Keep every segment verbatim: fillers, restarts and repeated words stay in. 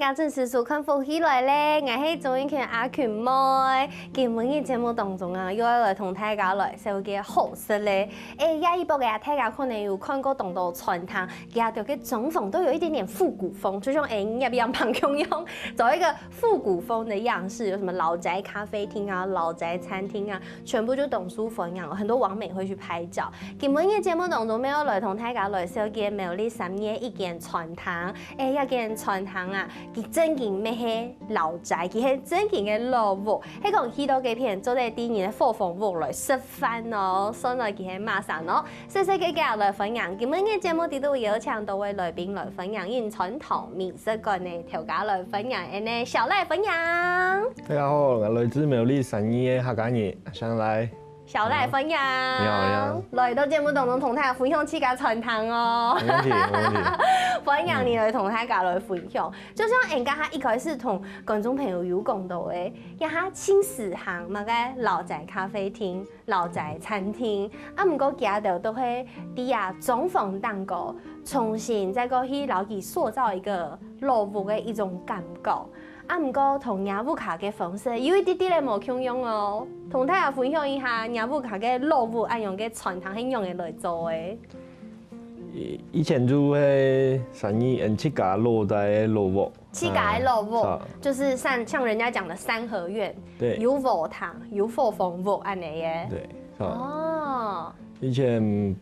大家準時收看《福氣來了》，𠊎係鍾意權阿權妹。今晡日節目當中啊，又愛來同大家來紹介好食个。誒，這一駁个啊，大家可能有看過當多餐廳，佢兜个裝潢都有一點點復古風，就像誒，你也不要旁共樣，走一個復古風的樣式，有什麼老宅咖啡廳啊、老宅餐廳啊，全部就當受歡迎，很多網美會去拍照。今晡日節目當中，愛來同大家來紹介苗栗三義一間餐廳。誒，這間餐廳啊， 佢正經乜係老宅，佢係正經个老屋。係講去到該片，做得在人个伙房屋來食飯哦，所以佢係麼儕哦。細細个个來分享，今晡日節目裡肚邀請到位來賓來分享，永傳統美食館个頭家來分享，恁呢小賴分享。大家好，𠊎來自苗栗三義个客家人，小賴。 小賴分享。你好，你好。來到節目當中同大家分享自家餐廳哦。沒問題，沒問題。歡迎你來同大家來分享。就像𠊎等下一開始同觀眾朋友有講到个，這下盡時行麼个老宅咖啡廳、老宅餐廳，啊，毋過佢兜都係在啊裝潢當中，重新再過去摎佢塑造一個老屋个一種感覺。 啊，毋過同若屋下个方式有一滴滴个無共樣哦。同大家分享一下，若屋下个老屋恁樣个餐廳係仰仔來做个？以以前就係三義恩自家老底个老屋，自家个老屋，嗯，是啊。就是像像人家講的三合院，對。有禾埕，有伙房屋恁樣个。對，是啊。哦。以前，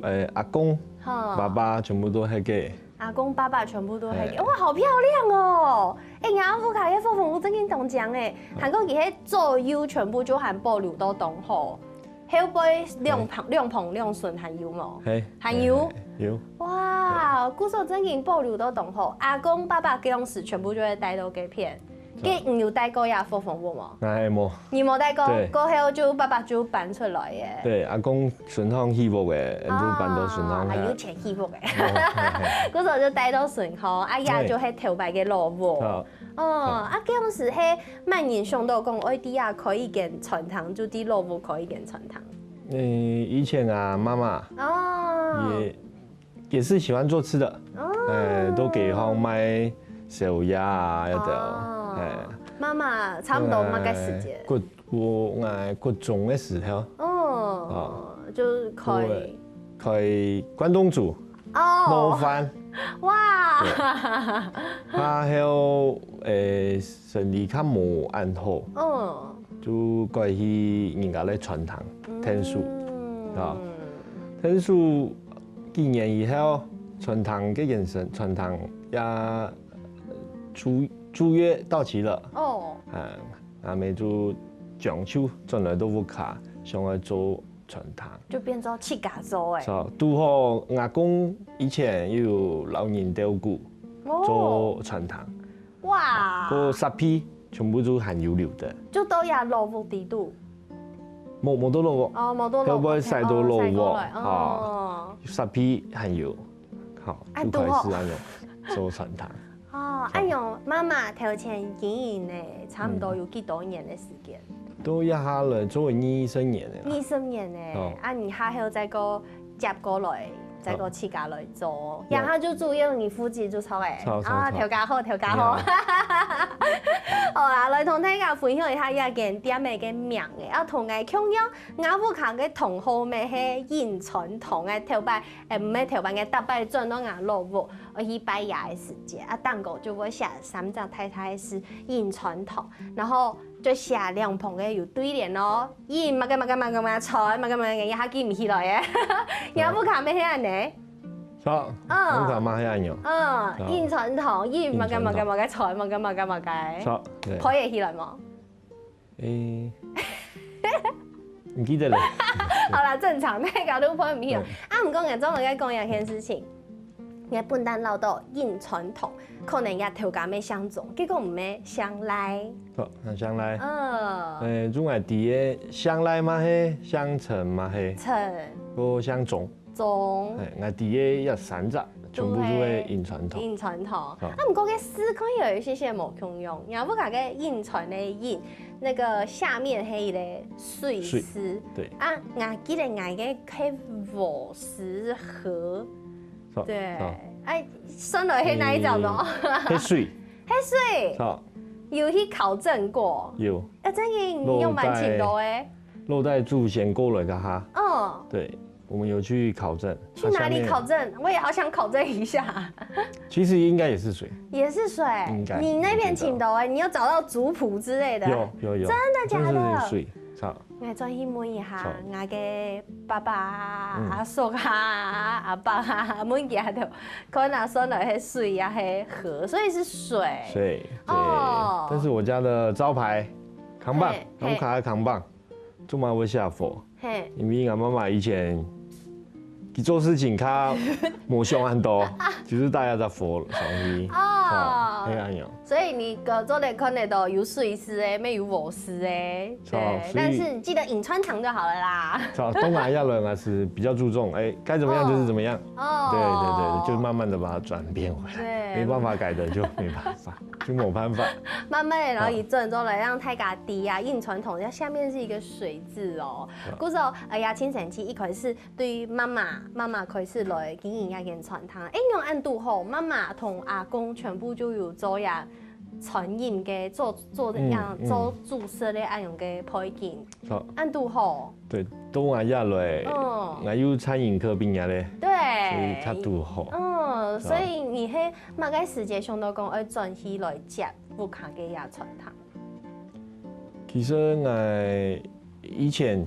呃，阿公、好。爸爸全部都係个。 阿公爸爸全部都係，嘿。哇，好漂亮哦！哎，若屋下个伙房屋正經當靚哎，還過佢係左右全部就還保留到當好，後背兩旁、兩旁兩脣還有無？嘿，還有？嘿，嘿，有。哇，故所正經保留到當好，阿公爸爸該央時全部就會戴到該片。 該你有戴過這伙房屋無？𠊎無。你無戴過，對。過後就爸爸就搬出來耶。對，阿公順行起屋个，𠊎就搬到順行。啊，有錢起屋个。哦，嘿，嘿。故所就戴到順行，啊，這就係頭擺个老屋。好。哦，啊，該央時係麼人想到講，愛在這開一間餐廳，就在老屋開一間餐廳。嗯，以前啊，媽媽，哦。也 也是喜歡做吃的，哦。哎，都給好賣宵夜啊，有的哦，哦。哎。媽媽差不多麼个時間？哎，國，我，哎，國中的時候。哦，哦。就是開。開關東煮，哦。滷飯。哇。對。然後，哎，生理較無恁好。哦。就改去人家个餐廳，嗯。𢯭手。啊。𢯭手 幾年以後，餐廳个延伸，餐廳也，呃，租，租約到期了。哦。啊，阿姆就將就轉來到屋下，想愛做餐廳。就變做自家做欸。是啊，堵好阿公以前有老人照顧，哦。做餐廳。 哇。該設備全部都還有留个。就到這老屋裡肚。無，無到老屋。哦，無到老屋，後尾徙到老屋，哦，徙過來，哦。啊，設備還有，好，啊，就開始恁樣做餐廳。哦，好。恁樣媽媽頭前經營呢，差不多有幾多年个時間？ 到這下來做二十年了啦。二十年欸，哦。啊，你下後再過接過來，再過自家來做，好。然後就主要你負責就著欸。著，著，啊，著。頭家好，頭家好。你好。好啦，來同大家分享一下這間店个名欸，啊，同𠊎共樣，吾屋下个同號名係永傳統欸，頭擺，欸，毋係頭擺，𠊎逐擺轉到吾老屋，愛去拜爺个時節，啊，頂高就會寫三隻大大个字永傳統，然後 就寫兩旁个有對聯哦，永麼个麼个麼个麼个傳，麼个麼个，一下記毋起來欸。若屋下乜係恁呢？著，嗯。屋下乜係恁樣。嗯，著。永傳統，永麼个麼个麼个傳，永傳統。麼个麼个麼个。著，對。背會起來無？欸，毋記得了。好啦，正常，大家都背毋起來。對。啊，毋過𠊎專門愛講一件事情。 𠊎本旦恅著永傳統，可能這頭家乜姓鍾，結果毋係，姓賴。著，𠊎姓賴。嗯。欸，就𠊎知个姓賴嘛係，姓陳嘛係。陳。該姓鍾。鍾。欸，𠊎知个這三隻，全部就係永傳統。永傳統。啊。啊，毋過該字可能有一些些無共樣，若屋下个永傳个永，那個下面係一個水字。水，對。啊，𠊎記得𠊎个係禾字禾。 著，對，著。欸，算來係哪一隻呢？嗯，係水。係水，好，有去考證過。有啊，真个你有蠻勤勞欸。落在祖先過來个哈。嗯，對，我們有去考證。去哪裡考它下面？證？我也好想考證一下。其實應該也是水。也是水應該，你那邊勤勞欸，你有找到族譜之類的？有有有，真的假的？就是水，好，𠊎轉去問一下好，𠊎个爸爸啊、嗯阿叔啊、阿伯啊，問佢兜，看阿孫來係水啊係河，所以是水。水，對。哦但是我家的招牌看板嘿，我們卡在看板，做麼會下火？嘿，因為我媽媽以前佢做事情較無想恁多，就是大家在火上去，哦係恁樣。所以你个做得看得到有水字欸，沒有火字欸，好對，所以但是你記得引穿堂就好了啦。好，東南亞人啊是比較注重，哎，該怎麼樣就是怎麼樣。哦，對對對，就慢慢的把它轉變回來，對沒辦法改的就沒辦法，就沒辦法。慢慢的，然後一轉之後來讓大家知啊，引穿堂它下面是一個水字哦。故所，哎呀，親身去一開始對於媽媽，媽媽開始來經營一間餐廳，哎，用恁堵好，媽媽同阿公全部就有做呀餐飲个做做這樣、嗯嗯做主食个恁樣个背景，好，恁堵好，對，東南亞來，嗯那又餐飲科畢業嘞，對，所以較堵好。嗯，所以你係麼个時節想到講愛轉去來接屋下个這餐廳？其實我以前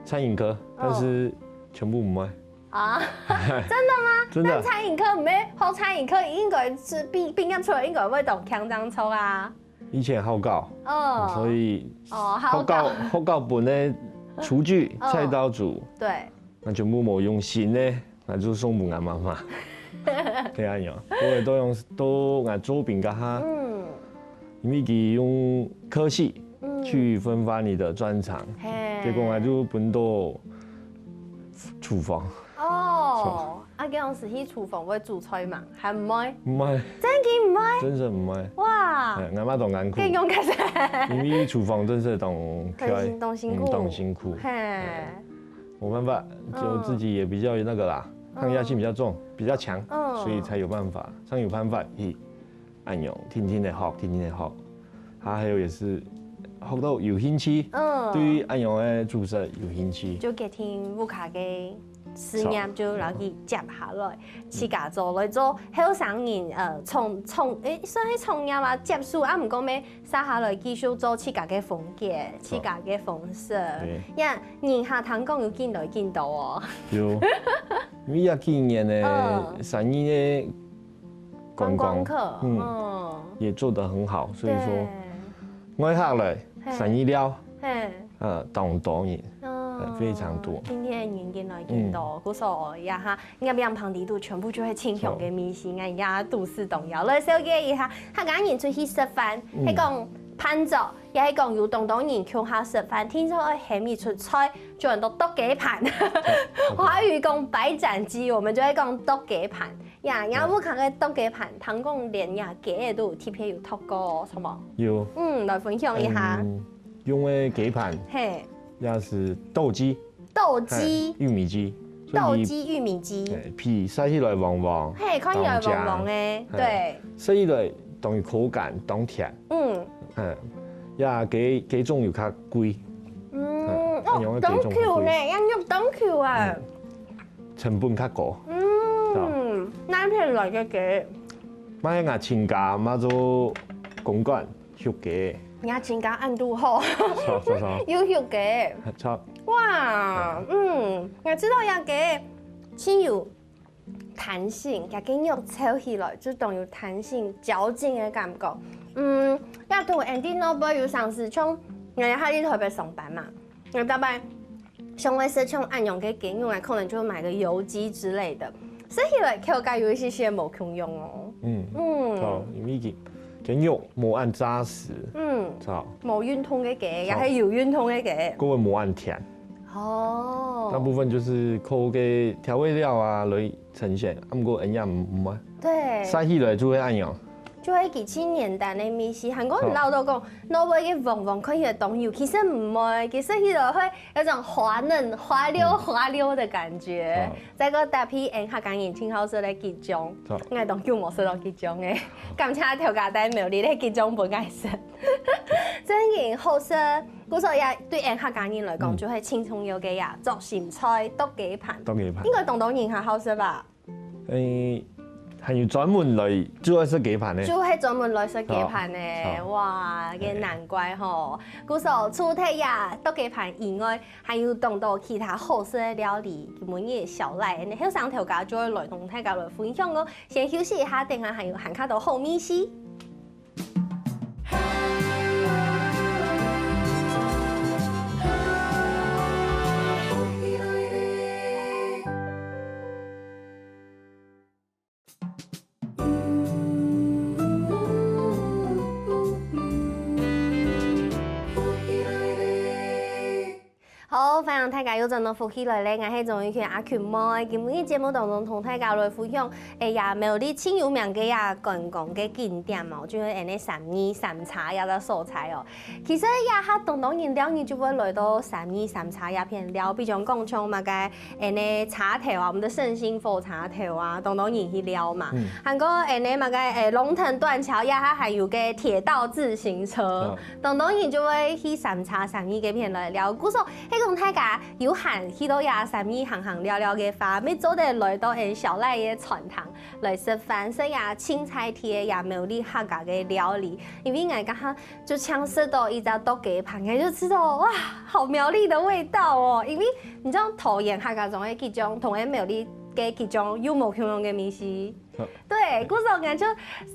餐飲科，但是全部毋愛。啊，真的嗎？真的那餐飲科沒有，學餐飲科應該是畢畢業出來應該會當強當粗啊。以前好搞，哦，所以哦，好好搞搞，好搞本的廚具、哦菜刀組，對，那全部無用心呢，那就送分俺媽媽。對啊，有，我也都用都俺做餅乾哈，嗯，因為佢用科系嗯去分發你的專長，嘿，結果俺就分到廚房。哦，啊，該樣時去廚房會煮菜嘛，還毋會？毋愛，真个毋會？真是毋愛。哇，哎，俺媽當艱苦，更勇敢噻，因為廚房真是當當辛當辛苦，嗯，當辛苦，嘿，沒辦法，就自己也比較那個啦，抗壓性比較重，比較強，嗯所以才有辦法，才有辦法去按用，天天的學，天天的學。他還有也是學到有興趣，嗯對於按用的煮食有興趣，就決定屋下个事業就摎佢接下來，自家做來做後生人，呃，創創，誒，算係創業啊，接手啊，毋過咩，接下來繼續做自家个風格，自家个方式。對呀，人客聽講有緊來緊多哦。有，因為這幾年呢，嗯生意呢，觀光，客，嗯，嗯，也做得很好，所以說對外客來嘿生意了，嘿。呃，當多人，嗯非常多今天人緊來緊多，故所呀哈，人家邊旁裡肚全部就係清香个味緒，人家肚屎動搖。來紹介一下，客家人出去食飯，係講辦桌，也係講有當多人共下食飯，聽說愛喊一出菜，就很多剁雞盤。華語講白斬雞，我們就會講剁雞盤。呀，然後屋下个剁雞盤，聽講連呀雞仔都有特別有剁過，什麼？有，嗯，來分享一下。嗯，用的雞盤嘿，也是鬥雞，鬥雞哎，玉米雞，所以鬥雞、玉米雞，哎，皮曬起來黃黃，嘿，看起來黃黃的，當香對，食起來當有口感，當甜，嗯嗯，呀，雞雞種又較貴，嗯，哎哦，當用个雞種較 Q 呢，貴，要用當 Q 啊，成本較高。嗯，哪片來个雞？買个親家，買做公館畜雞，人家親家恁堵好，錯錯錯，有畜雞，錯，哇，嗯，我知道呀，雞真有彈性，佢个肉摷起來就當有彈性、嚼勁的感覺。嗯，也同Andy Noble有相似，像人家在台北上班嘛，那大概像會食像恁樣个雞肉啊，可能就會買個油雞之類的，食起來口感有一些些無共樣哦。嗯，嗯，好，因為佢佢肉無恁扎實，嗯，錯，無運動个雞，也係有運動个雞。過會無恁甜。哦，大部分就是靠个調味料啊來呈現，啊，毋過人家毋毋啊，對，晒起來就會恁樣，就係佢盡原單个味緒，還過你摎到講，老味个黃黃看起來當油，其實毋會，其實佢就會有種滑嫩、滑溜、嗯。滑溜的感覺。嗯。再過搭配𫣆客家人盡好食个桔醬，嗯。𠊎當久無食到桔醬个，感謝頭家帶苗栗个桔醬分𠊎食。真經好食，故所也對𫣆客家人來講，嗯。就係盡重要个呀，做心菜、剁雞盤，剁雞盤。應該當多人較好食吧？ 誒，還有專門來就愛食雞盤呢。就係專門來食雞盤呢，哦，哦。哇，也難怪吼。故所除忒呀剁雞盤以外，還有當多其他好食个料理，今晡日小賴，𫣆後生頭家就會來同大家來分享哦。先休息一下，等下還有還較多好味緒。 好，歡迎大家又轉到福氣來了，𠊎係鍾玉群阿群妹。今晡日節目當中同大家來分享，哎呀，苗栗盡有名个呀觀光个景點哦，就係𫣆个三義三叉這個所在哦。其實這下當多人尞日就會來到三義三叉這片尞，比如講像麼个 𫣆个車頭啊，我們的勝興火車頭啊，當多人去尞嘛。嗯。還過𫣆个麼个，誒，龍騰斷橋，這下還有個鐵道自行車，嗯。當多人就會去三叉三義該片來尞。故所，係講大家有閒去到這三義行行尞尞个話，乜做得來到𫣆小賴个餐廳來食飯，食這盡在地个這苗栗客家个料理。因為𠊎剛剛 就像食到一隻剁雞盤，𠊎就知道，哇，好苗栗的味道哦！因為你知道桃園客家庄个桔醬，同𫣆苗栗个桔醬又無共樣个味緒。好。對，故所𠊎就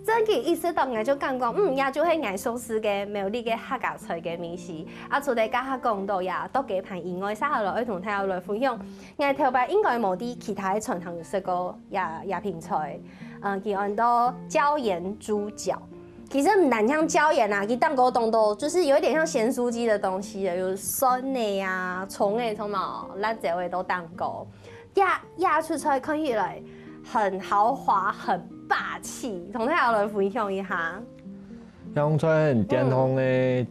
真个意識到，𠊎就感覺，嗯，這就係𠊎熟識个苗栗个客家菜个味緒。啊，除了剛剛講到呀，剁雞盤以外，接下來愛同大家來分享，𠊎頭擺應該無在其他个餐廳有食過這，這品菜，嗯，佢安到椒鹽豬腳。 其實毋單淨椒鹽啊，佢當過當多，就是有一點像鹹酥雞的東西的，有蒜的呀、蔥的，什麼辣椒的都當過。這，這出菜看起來很豪華、很霸氣，同大家來分享一下。這道菜係店方个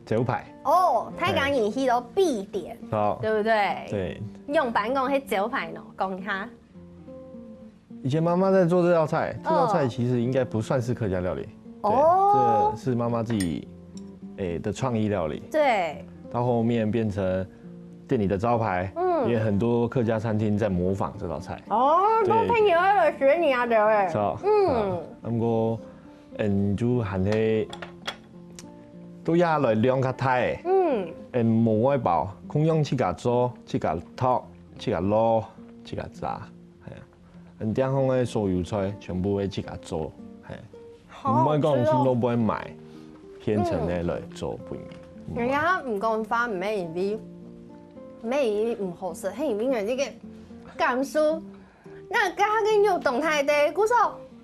招牌。哦，大家人去都必點，好。對不對？對。仰般講係招牌呢，講一下。 以前媽媽在做這道菜，這道菜其實應該不算是客家料理，哦。對，這是媽媽自己，誒，的創意料理。對。到後面變成店裡的招牌，嗯。也很多客家餐廳在模仿這道菜。哦，對。都朋友愛來學你啊，對不對？是啊。嗯。啊，毋過，嗯，就還係都愛來量較大个，嗯。嗯，無外包，共樣自家做，自家剁，自家滷，自家炸，係啊。 嗯，店方个所有菜全部會自家做，係。好好食哦。毋會講去外背買現成个來做分人。嗯。人家毋講話，毋係因為，毋係因為毋好食，係因為𠊎這個感受，該剛剛个肉凍太低，故所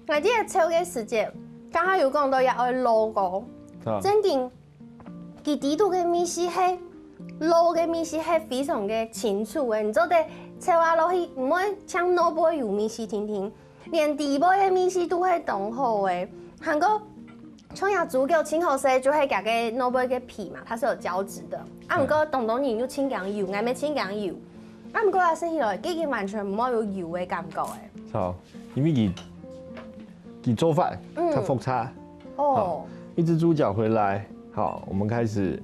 𠊎這個炒个時節，剛剛有講到也愛滷過，啊。真經 佢底肚个味緒係，滷个味緒係非常个清楚个，你做得炒下落去，毋會像外背有味緒定定，連底背个味緒都係當好个。還過，像這豬腳盡好食，就係佢个外背个皮嘛，它是有膠質的。啊，嗯。毋過當多人又盡驚油，𠊎乜盡驚油。啊，毋過啊，食起來，已經完全毋會有油个感覺誒。好，因為佢，佢做法，嗯。較複雜。哦。好，一隻豬腳回來， 好，我們開始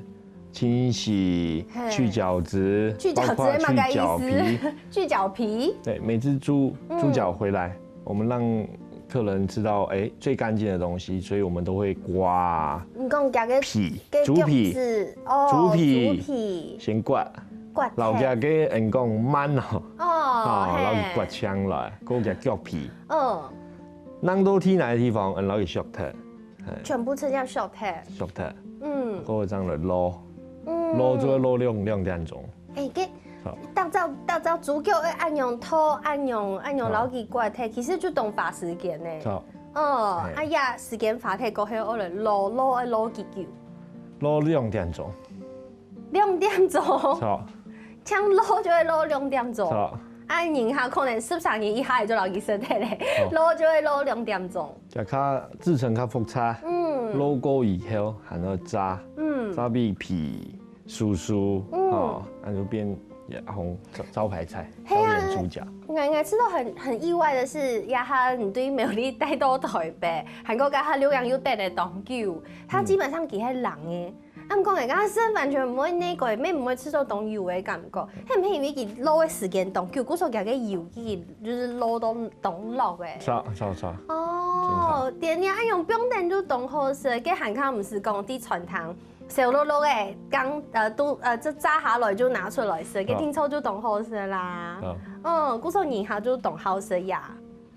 清洗，嘿。去角質，去角質包括去角皮。麼个意思？去角皮？對，每隻豬，嗯。豬腳回來，我們讓客人吃到，哎，最乾淨的東西，所以我們都會刮你講這個，皮，這個豬皮，角質，哦，豬皮，豬皮。先刮，刮忒。摎佢个，嗯，講慢哦，哦，哦，嘿。摎佢刮淨來，過佢个腳皮。嗯。弄到忒泥个地方，嗯，摎佢削忒。 嘿。全部直接削忒。削忒。嗯。過後正來滷。嗯。滷就愛滷兩，兩點鐘。哎，該，好。逐隻，逐隻豬腳愛恁樣剁，恁樣，恁樣好。摎佢割忒，其實就當花時間呢。好。哦，嘿。哎呀，時間花忒過後，愛來滷，滷愛滷幾久？滷兩點鐘。兩點鐘？好。像滷就愛滷兩點鐘。好。恁人客可能十三日以下就摎佢食忒咧，哦。滷就會滷兩點鐘。這較製程較複雜，嗯。滷過以後還要炸，嗯。炸到皮酥酥，嗯。哦，那就變紅招招牌菜，係啊。椒鹽豬腳。𠊎𠊎吃到很很意外的是，這下你對苗栗帶到台北，還過這下錄音又等了當久，它基本上佢係冷的。 啊，毋過𠊎講，係完全毋會那個，也毋會吃到當油的感覺。係毋係因為佢滷个時間當久，故所佢个油佢就是滷到當落个。著著著。哦，真好。對啊，恁樣放等就當好食，該還較毋係講在餐廳，燒落落个，剛呃都呃這炸下來就拿出來食，該定著就當好食啦。嗯，故所你下就當好食呀。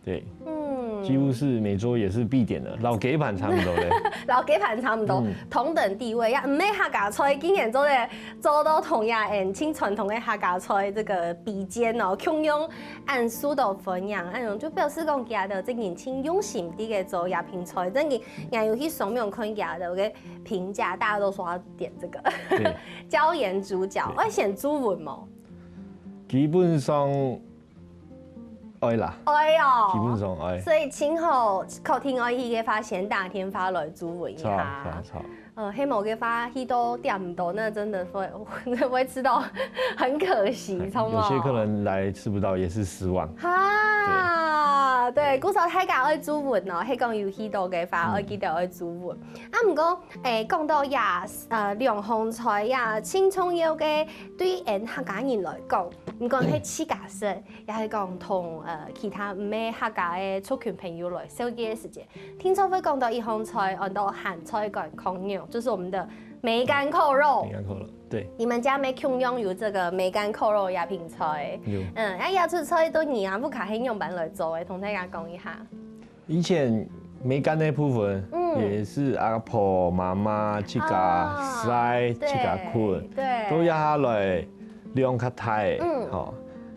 對，嗯，幾乎是每桌也是必點的，摎雞飯差不多咧。摎雞飯差不多，嗯。同等地位，也毋係客家菜，竟然做得做到同樣恁盡傳統个客家菜這個比肩哦，共樣恁受到歡迎，恁樣就表示講佢兜真正盡用心地个做這片菜，真个，𠊎有去上網看佢兜个評價，大家都說要點這個。對。椒鹽豬腳，對。愛先注文無？基本上 愛啦。愛哦。基本上愛。所以盡好確定愛去个話，先打電話來注文一下。著著著。呃，係無个話，去到點毋到，那真的會會吃到很可惜，哎，著無？有些客人來吃不到也是失望。哈，對，故所大家愛注文哦，係講有去到个話，嗯。愛記得愛注文。啊，毋過，誒，講到這，呃，兩項菜呀，盡重要个，對𠊎客家人來講，毋管係自家食， 也係講同呃其他毋係客家个族群朋友來紹介个時節，定著會講到一項菜，安到鹹菜乾炕肉，就是我們的梅乾扣肉。梅乾扣肉，對。你們家乜共樣有這個梅乾扣肉這片菜？有。嗯，啊，這出菜對你啊，屋下係仰般來做个？同大家講一下。 以前梅乾个部分，嗯。也是阿婆、媽媽自家曬、哦，自家捆，對，對。到這下來量較大，嗯。吼，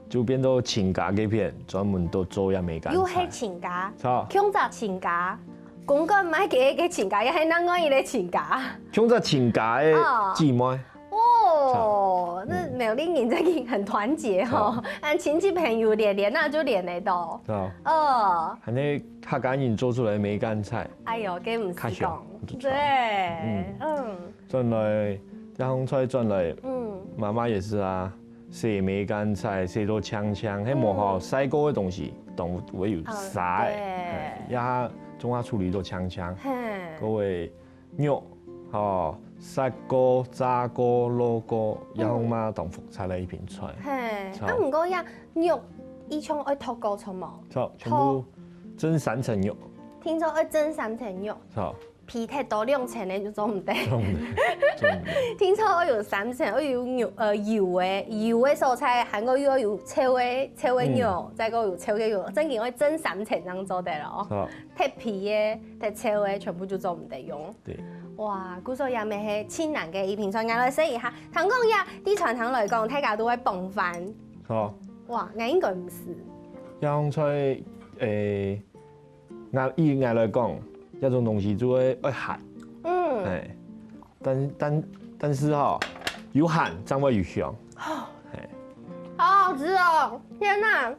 就變到親家該片，專門都做這梅乾菜。又係親家，著。共隻親家，公公買个个親家，也係另外一個親家。共隻親家个哦。姊妹。 哦，著。那苗栗人真的很團結吼，嗯。啊，親戚朋友連連，那就連得到。著。哦。恁呢客家人做出來个梅乾菜，哎喲，該毋係講。較香，著。對，嗯。嗯。轉來，這項菜轉來，嗯。媽媽也是啊，洗梅乾菜，洗到淨淨，該無好，嗯。曬過个東西，都會有沙个，哦，對。哎，也總下處理到淨淨，嘿。各位 肉，吼，殺過、炸過、滷過，嗯。也好嘛當複雜个一片菜。嘿，著。啊，毋過呀，肉，佢像愛剁過，著無？著，全部蒸三層肉。聽說愛蒸三層肉。著。皮忒多兩層个就做毋得。做毋得，做毋得。聽說愛有三層，愛有肉，呃，油个，油个所在，還過又愛有臭个，臭个肉，嗯。再過有臭个肉，正經愛蒸三層正做得咯。著。 忒皮个、忒臭个，全部就做毋得用。對。哇，故所也乜係盡難个一片菜，𠊎來試一下。聽講也，對餐廳來講，大家都會傍飯。好。哇，𠊎應該毋係。這項菜，誒，𠊎，以𠊎來講，這種東西就會，會鹹。嗯。哎，但，但，但是吼，有鹹，正會有香。嘿。好好吃哦！天哪！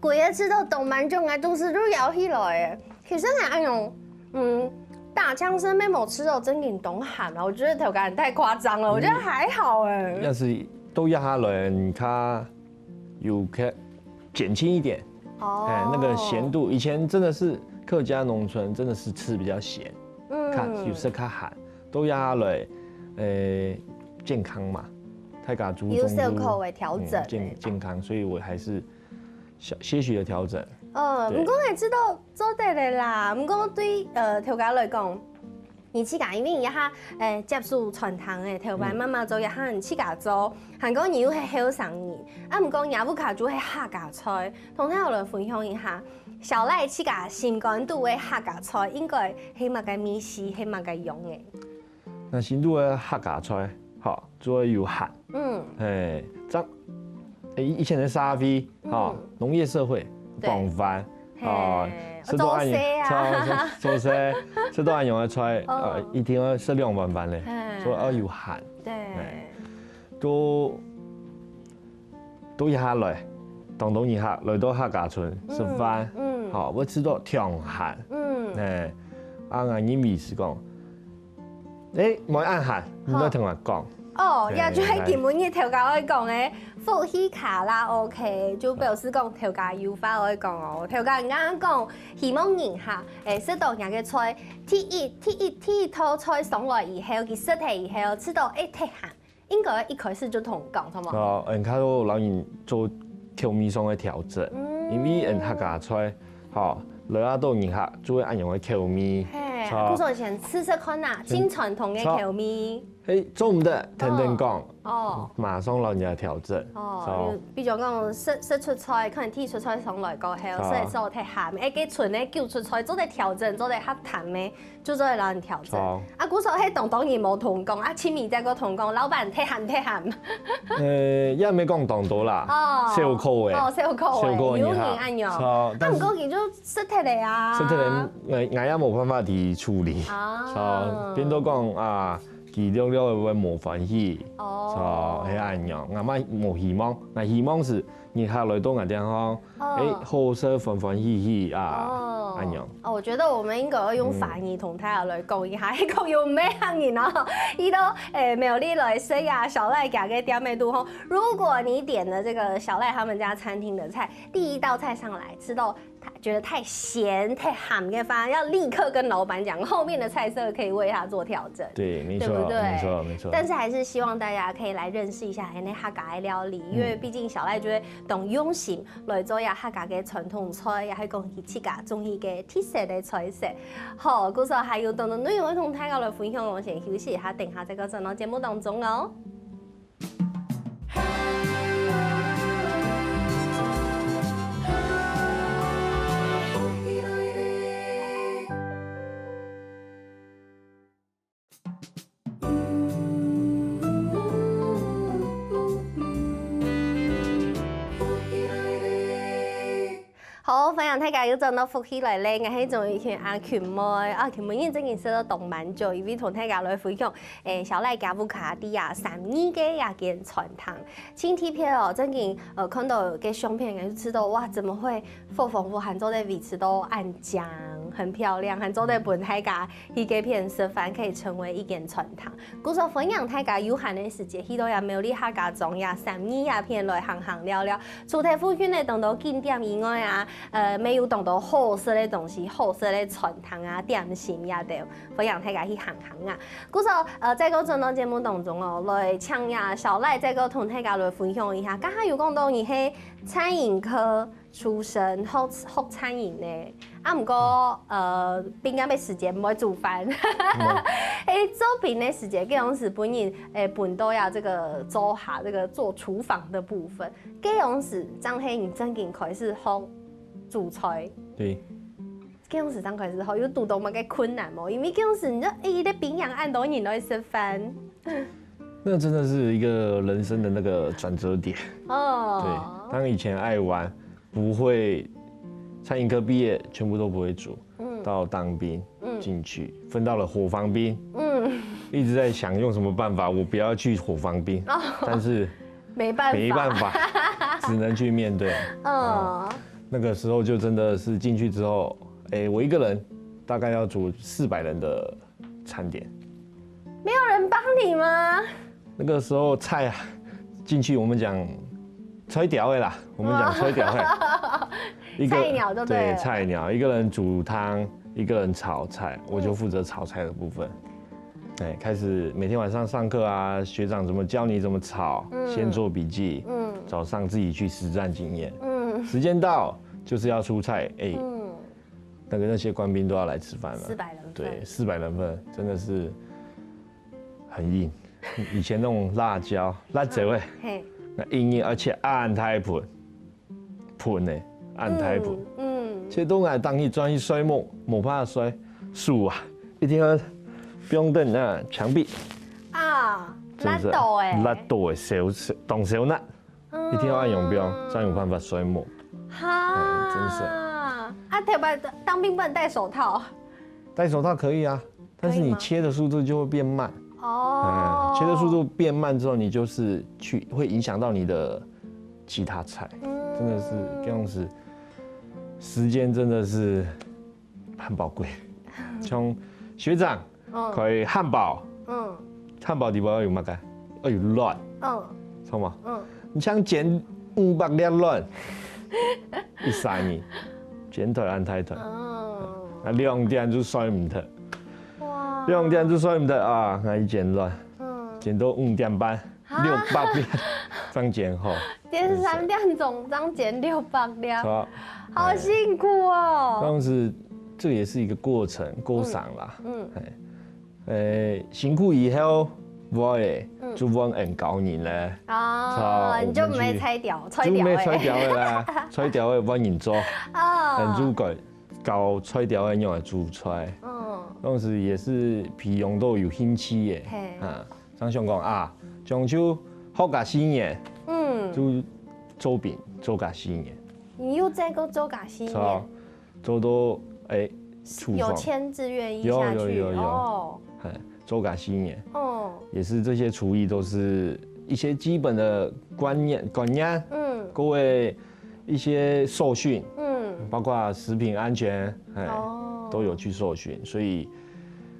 歸日食到當滿足，𠊎肚屎就枵起來欸。其實𠊎恁樣，嗯，打槍聲乜無食到正經當鹹啊，我覺得頭殼太誇張了，我覺得還好欸。要是都壓下來，你看有可以減輕一點，哦。哎，那個鹹度，以前真的是客家農村真的是吃比較鹹，嗯。較，有時較鹹，都壓下來，呃，健康嘛，大家注重有小可的調整嗯，健，欸。健康，所以我還是 小，些許的調整。嗯，對。毋過𠊎知道做得了啦。毋過對，呃，頭家來講，你自家因為你這下，呃，接手餐廳欸，頭擺嗯。媽媽做，這下你自家做，還過你又係後生人，啊，毋過若屋下就係客家菜，同大家來分享一下，小賴自家心肝肚个客家菜，應該係麼个味緒，係麼个樣欸？ 若新都个客家菜，吼，做得有鹹。嗯。嘿，這，欸，以前个社會，吼，嗯。農業社會，對。傍飯，嘿。吼，食到恁樣，做事啊。做，做，做事，食到恁樣个菜，哦。呃，一定愛食兩碗飯咧，嘿。所以愛有鹹。對。嘿。都到這下來，當多人客來到客家村食飯，嗯，嗯。吼，會試著暢閒。嗯。欸，啊，𠊎認為係講，欸，莫恁閒，你來同𠊎講。哦，嘿，也就係今晡日頭家愛講个福氣卡拉OK，就表示講頭家有話愛講哦。頭家，你剛剛講希望人客，欸，食著若个菜，第一，第一，第一道菜上來以後，佢食忒以後，試著，欸，忒鹹，應該一開始就同講，著無？哦，嗯，較多摎人做口味上个調整，嗯。因為𠊎客家菜，吼，來啊到人客就會恁樣个口味，嘿，著。故所先試試看啊，先，盡傳統个口味。著。嘿，做毋得，跈等講，哦。哦。馬上摎人家調整，哦，著。有，比如講食，食出菜，可能第一出菜上來過後，著。食个時候忒鹹，欸，該賰个九出菜做得調整，做得較淡个， 就做得摎人調整。著。啊，故所係當多人無同講，啊，親民再過同講，老闆忒鹹忒鹹。呃，也毋係講當多啦，哦。少數个。哦，少數个，少數个人客。有人恁樣。著，啊，但是毋過佢就食忒了啊。食忒了，𠊎，𠊎也無辦法去處理。啊。著，變到講啊，佢了了會無歡喜。哦。著，係恁樣，𠊎嘛無希望，𠊎希望係人客來到𠊎店吼， 哦。欸，好食歡歡喜喜啊，哦。恁樣。哦，我覺得我們應該要用華語同大家來講一下，嗯。一講有咩人哦，一到，欸，苗栗來食啊，小賴家个店个肚吼。如果你點了這個小賴他們家餐廳的菜，第一道菜上來，吃到他覺得太鹹、太鹹的話，要立刻跟老闆講，後面的菜色可以為他做調整。對，沒錯，對不對？沒錯，沒錯。但是還是希望大家可以來認識一下，欸，客家个料理，因為畢竟小賴就會當用心 來做這客家个傳統菜，也係講佢自家中意个特色个菜色。好，故所還有當多內容愛同大家來分享，𠊎先休息一下，等下再過轉到節目當中哦。 好，歡迎大家又轉到福氣來了，𠊎係鍾玉群阿群妹。啊，群妹，你最近食到當滿足，因為同大家來分享，欸，小賴家屋下底下三義个這間餐廳。盡特別哦，最近，呃，看到个相片，就知道，哇，怎麼會福豐屋還做得維持到恁靚，很漂亮，還做得分大家 去該片食飯可以成為一間餐廳。故所歡迎大家有閒个時節，去到這苗栗客家庄這三義這片來行行尞尞。除忒附近个當多景點以外啊，呃，乜有當多好食个東西、好食个餐廳啊、點心也都，歡迎大家去行行啊。故所，呃，再過轉到節目當中哦，來請這小賴再過同大家來分享一下。剛才有講到你係餐飲科 出身，學，學餐飲个。啊，毋過，呃，平常个時節毋會煮飯。嗯。欸，做兵个時節，該樣時分人，欸，分到呀，這個灶下，這個做廚房的部分。該樣時，正係你正經開始學煮菜。對。該樣時正開始學，有堵到麼个困難無？因為該樣時你就，欸，一個兵營恁多人來食飯。 那真的是一個人生的那個轉折點。哦。對，當以前愛玩，不會，餐飲科畢業，全部都不會煮，嗯。到當兵，嗯。進去，分到了伙房兵，嗯。一直在想用什麼辦法，我不要去伙房兵，哦。但是沒辦法。沒辦法，只能去面對。嗯。哦，那個時候就真的是進去之後，欸，我一個人大概要煮四百人的 餐點。沒有人幫你嗎？那個時候菜啊，進去我們講菜鳥仔啦，我們講菜鳥仔。一個，菜鳥就對了。對，菜鳥，一個人煮湯，一個人炒菜，我就負責炒菜的部分。哎，開始每天晚上上課啊，學長怎麼教你怎麼炒，嗯。先做筆記，嗯。早上自己去實戰經驗。嗯。時間到，就是要出菜，哎，嗯。那個，那些官兵都要來吃飯了。四百人份。對，四百人份，真的是很硬。以前那種辣椒，辣椒欸，嘿。那硬硬，而且恁大盆，盆欸，恁大盆。嗯，嗯。切到𠊎當時轉去睡目，無辦法睡，手啊，一定要放等那牆壁。啊，是不是？辣到欸。辣到欸，燒，當燒熱。 一定要恁樣放，嗯。才有辦法睡目。哈，哎，真是。啊，頭擺當兵不能戴手套？戴手套可以啊，但是你切的速度就會變慢。可以嗎？哦。哎，切的速度變慢之後，你就是去，會影響到你的其他菜，真的是这样子，时间真的是很宝贵。从学长开汉堡，嗯，汉堡底部要有么个？要有卵，嗯，知道吗？嗯，你像煎五百粒卵，一三年，煎台湾太太，嗯，那两点就睡唔得，哇，两点就睡唔得啊，那一煎卵，嗯，煎到五点半，六百粒，这样煎吼。点三点钟，这样煎六百粒，好辛苦哦。但是这也是一个过程，过程啦，嗯，哎，呃，辛苦以后，我也就问人教人咧，哦，你就没拆掉，拆掉，就没拆掉的啦，拆掉的问人做，哦，人就教教拆掉的用来煮菜，嗯，当时也是培养到有兴趣耶，啊，常想讲啊，将就学个四年，嗯，就做饼做个四年，你又再过做个四年，做到哎，厨房有签字愿意下去，有有有有，哦，哎，做个四年，哦，也是这些厨艺都是一些基本的观念观念，嗯，各位一些受训，嗯，包括食品安全，哎，哦，都有去受训，所以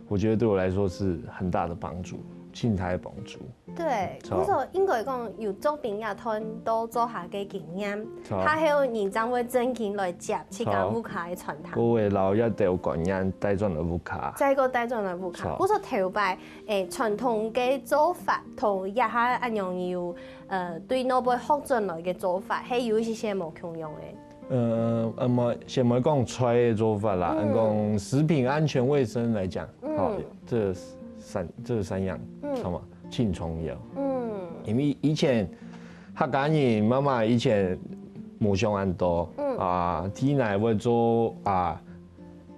我觉得对我来说是很大的帮助，很大的帮助。对，不过应该讲有做饼也谈到做下个经验，他还有人正会正经来接自家屋下个传统。各位老一代观念带转来屋下，再个带转来屋下。不过头摆，诶，传统个做法同一下恁样有，呃，对老辈学转来个做法，还有一些些无共样个。呃，那么先莫讲菜个做法啦，嗯，讲食品安全卫生来讲，好，这三这三样，好吗？轻重要。嗯，因为以前客家人妈妈以前无想恁多，嗯，啊，地泥会做啊，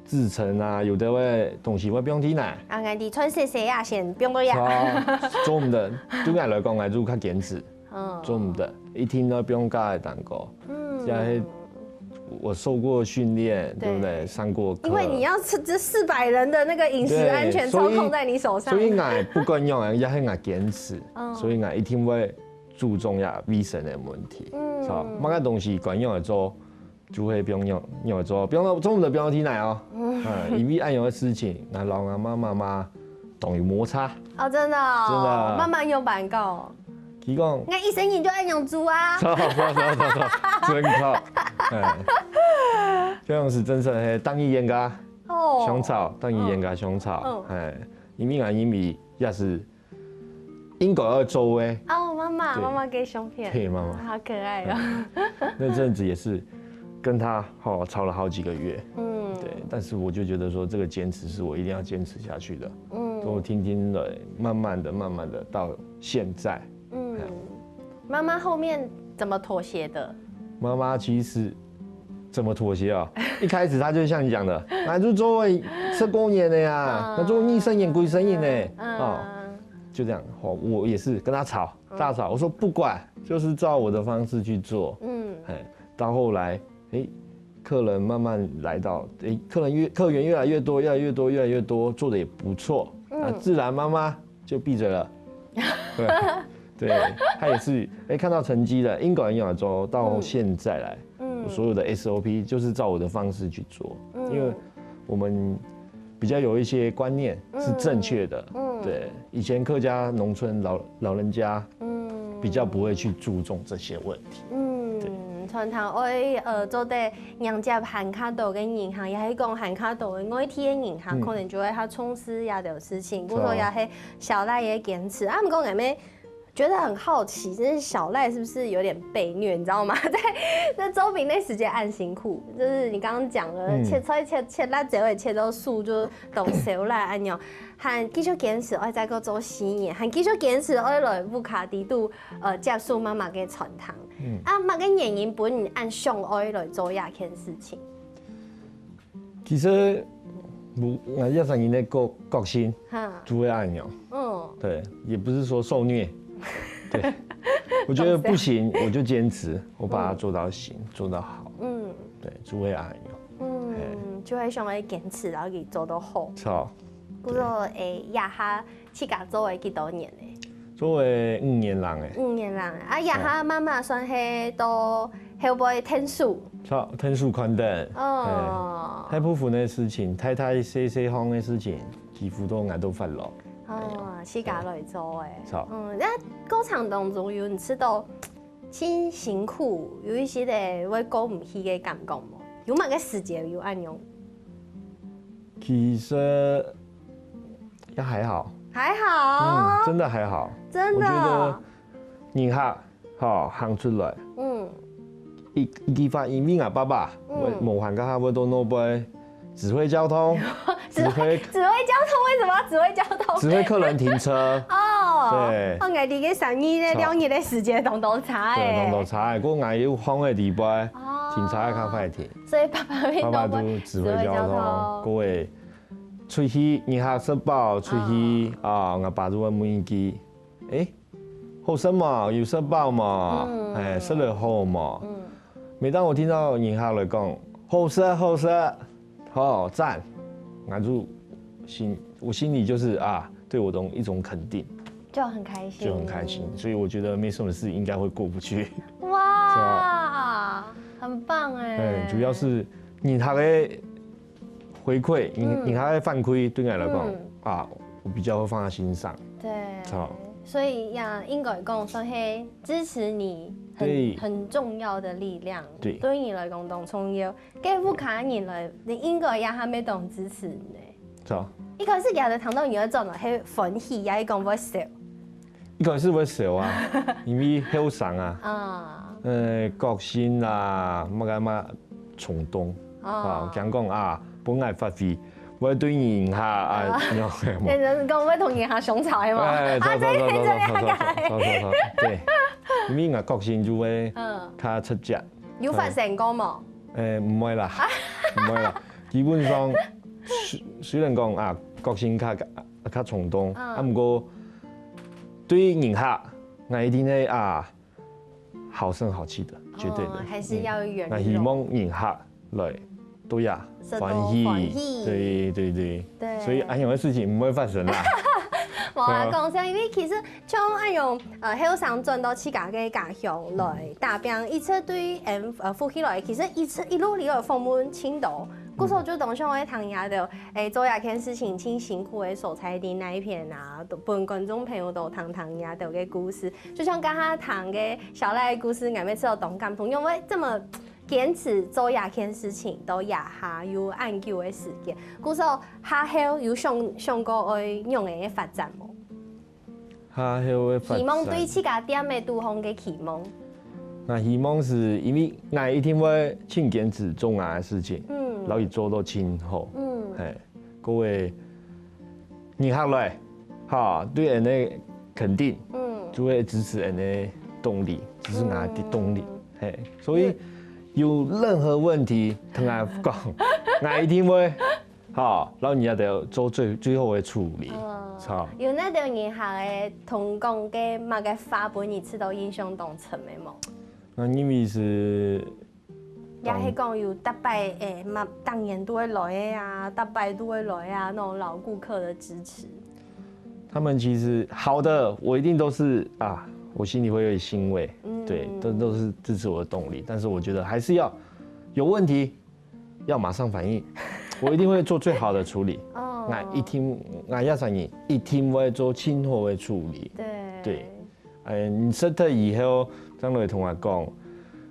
制成啊，有的会东西会放地泥。啊，俺哋穿洗洗啊，先放个呀。做毋得，对俺来讲，俺就较坚持。 嗯，做毋得，一定要放假个蛋糕。嗯，这是我受过训练，对不对？上过课。因为你要吃这四百人的那个饮食安全操控在你手上。所以，所以俺不管用，也是俺坚持，所以俺一定会注重呀卫生的问题。嗯，好，买个东西管用来做，就会不用用，用来做，不用做，做毋得不用地泥哦。嗯，因为恁样个事情，俺老阿妈妈妈 当有摩擦。哦，真的哦，真的。妈妈有办过。佢讲，那一生人就爱养猪啊。错错错错错，真好。哎，这样是真正是当一严格，哦，香草，当一严格香草，嗯，哎，因为啊，因为也是应该要做诶。哦，妈妈，对，妈妈给相片，对，妈妈，好可爱哦。那阵子也是跟他好吵了好几个月，嗯，对，但是我就觉得说这个坚持是我一定要坚持下去的。 嗯，都听听了，慢慢的、慢慢的到现在。嗯，妈妈后面怎么妥协的？妈妈其实怎么妥协啊？一开始她就像你讲的，那就做为吃过年的呀，那做逆生年归生年呢，哦，就这样，哦，我也是跟她吵，大吵，我说不管，就是照我的方式去做。嗯，哎，到后来，哎，客人慢慢来到，诶，客人越客源越来越多，越来越多，越来越多，做得也不错，那自然妈妈就闭嘴了。对，对，她也是，诶，看到成绩了，因果营养周到现在来，我所有的 S O P 就是照我的方式去做，因为我们比较有一些观念是正确的。对，以前客家农村老老人家，嗯，比较不会去注重这些问题。嗯，传统爱呃做得迎接还較多个人客，也是讲还较多个外地个人客，可能就会较重视这条事情，不过也是小赖个坚持。啊，毋过俺们觉得很好奇，就是小赖是不是有点被虐，你知道吗？在那周饼那时间很辛苦，就是你刚刚讲了，切菜切切辣椒也切到素，就都熟了，哎呦，还继续坚持，爱再过做四年，还继续坚持，爱来屋下底肚，呃，接受妈妈个传统。啊，么个原因分你恁想爱来做这件事情？ 其实，我，我一生人个个个性，哈，就会恁样。嗯，对，也不是说受虐，对，我觉得不行，我就坚持，我把它做到行，做到好。嗯，对，就会恁样。嗯，就会想要坚持，然后给做到好。错，不过，诶，这下自家做了几多年呢？都會五年人誒。五年人啊，啊，這下媽媽算係到後背𢯭手。著，𢯭手看等。哦。嘿，大部分个事情，大大細細項个事情，幾乎都𠊎都發落。哦，自家來做誒。著。嗯，該過程當中有你試著盡辛苦，有一息仔會過毋去个感覺無？有麼个時節有恁樣？其實也還好。還好？嗯，真的還好。真的哦。我覺得人客，吼，行出來，嗯。一，一句話，因為𠊎爸爸，嗯。無閒該下會到外背指揮交通，指揮，指揮交通，為什麼要指揮交通？指揮客人停車。哦。對。哦，𠊎這个生意咧，著。兩日个時間當多差誒。對，當多差誒。不過𠊎有放个地方，哦。停車較快停。所以爸爸會爸爸都指揮交通，指揮交通。各位出去，人客食飽出去，哦。啊，𠊎爸就會問一句，誒，好食無？有食飽無？嗯。誒，食了好無？嗯。每當我聽到人客來講，好食，好食，好，讚，𠊎就心，我心裡就是啊，對我的一種肯定。就很開心。就很開心，所以我覺得沒什麼事應該會過不去。哇，很棒誒。嗯，主要是人客个回饋，人，嗯。人客个反饋對𠊎來講，嗯。啊，我比較會放在心上。對。著。所以呀，應該講算係支持你很，對。很重要的力量，對。對你來講當重要。 該屋下人來，你應該也還蠻當支持你呢。著。一開始佢兜聽到你會轉來，係歡喜，也係講會愁？一開始會愁啊，因為後生啊。啊。呃，個性啊，麼个嘛衝動。啊。啊，驚講啊，分𠊎發揮，會對人客啊，啊。你知道嗎？變成講會同人客相吵，係無？哎，啊，著，著，著，著，著，著，著，著，著，著，對，因為𠊎個性就會，嗯。較直接。 有發生過無？誒，毋會啦，毋會啦。基本上，雖，雖然講啊，個性較，較衝動，嗯。啊，毋過對人客，𠊎一定會啊，好聲好氣的，絕對的。哦，還是要圓融。嗯，𠊎希望人客來，對呀，食到歡喜，歡喜。對，對，對。對。所以恁樣个事情毋會發生啦。無啊，對啊。講笑，因為其實 像恁樣，呃，後生轉到自家个家鄉來打拚，一直對𠊎，呃，福氣來，其實一直一路以來訪問盡多，故所就當想愛聽一下，誒，做這件事情盡辛苦个所在在哪一片啊，都分觀眾朋友都聽聽你兜个故事。就像剛剛聽个小賴个故事，𠊎每次都當感動，因為這麼堅持做這件事情，到這下有恁久个時間，故所下後有想，想過愛仰般个發展無？ 下後个發展。希望對自家店个肚項个期望。𠊎希望係因為𠊎一定會盡堅持做𠊎个事情，嗯。摎佢做到盡好。嗯。嘿，各位，人客來，哈，對𠊎个肯定，嗯。就會支持𠊎个動力，支持𠊎个動力。嗯。嘿，所以有任何問題，同𠊎講，𠊎一定會 好，摎你兜做最，最好个處理。哦。好。有哪兜人客个同講个麼个話分你試著印象當深个無？𠊎認為係，也係講有逐擺，誒，嘛，逐年都會來个啊，逐擺都會來啊，那種老顧客的支持。他們其實好的，我一定都是啊，我心裡會有點欣慰，嗯。對，都，都是支持我的動力。但是我覺得還是要有問題， 要馬上反應，我一定會做最好的處理。哦。𠊎一定，𠊎這儕人一定會做盡好个處理。對。對。誒，你食忒以後，正來同𠊎講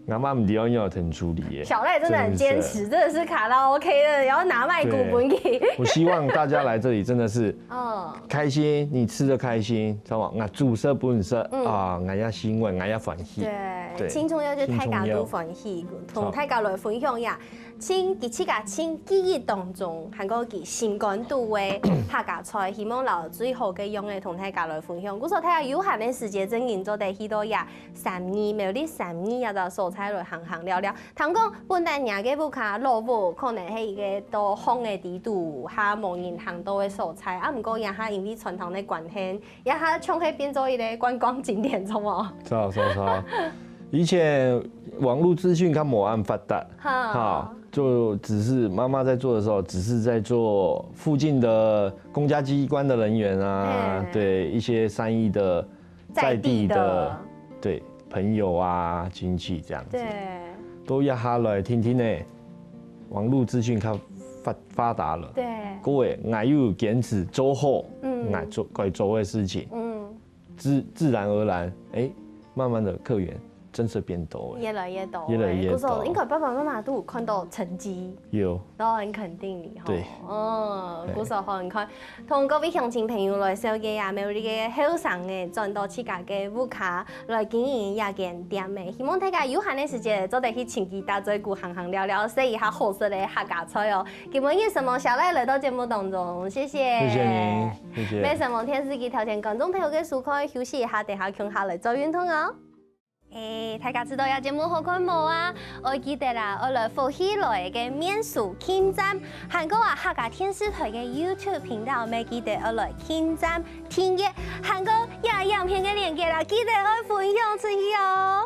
，𠊎嘛毋知愛仰般同處理个。小賴真的很堅持，真的是。真的是卡拉OK的，然後拿麥克風給。對。我希望大家來這裡真的是，哦。開心，你吃得開心，知道嗎？𠊎煮食分你食，嗯。啊，𠊎也欣慰，𠊎也歡喜。對，對。盡重要就大家都歡喜，盡重要。同大家來分享一下。 盡，佢自家盡記憶當中，還過佢心肝肚个客家菜，希望摎最好个樣个同大家來分享。故所大家有閒个時節，正經做得去到這三義，苗栗三義這兜所在來行行尞尞。聽講本來若个屋下老屋，可能係一個到巷仔底肚，較無人行到个所在，啊，毋過這下因為餐廳个關係， 這下像係變做一個觀光景點，著無？著，著，著。以前網路資訊較無恁發達，哈。哈，就只是媽媽在做的時候，只是在做附近的公家機關的人員啊，嘿。對，一些善意的在地的，在地的，对，朋友啊、亲戚这样子，对，都约下来听听呢。网络资讯较发发达了，对，各位，俺又坚持做好，嗯，俺做该做的事情，嗯，自自然而然，哎，慢慢的客源真是变多了，越来越多，越来越多。故所应该爸爸妈妈都有看到成绩，有，都很肯定你哈。对，嗯，故所好，你看，同各位乡亲朋友来紹介啊，苗栗个后生个转到自家个屋下来经营一間店个，希望大家有闲个时节做得去寻佢打嘴鼓，行行聊聊，食一下好食个客家菜哦。今晡日承蒙小賴来到节目当中，谢谢。谢谢你，谢谢。也承蒙电视机头前观众朋友个收看，休息一下，等下共下来做运动哦。 哎，大家知道這節目好看無啊？愛記得啦，愛來福氣來个面書訂閱，還過啊客家電視台个YouTube頻道，乜記得愛來訂閱訂閱，還過這影片个連結啦，記得愛分享出去哦。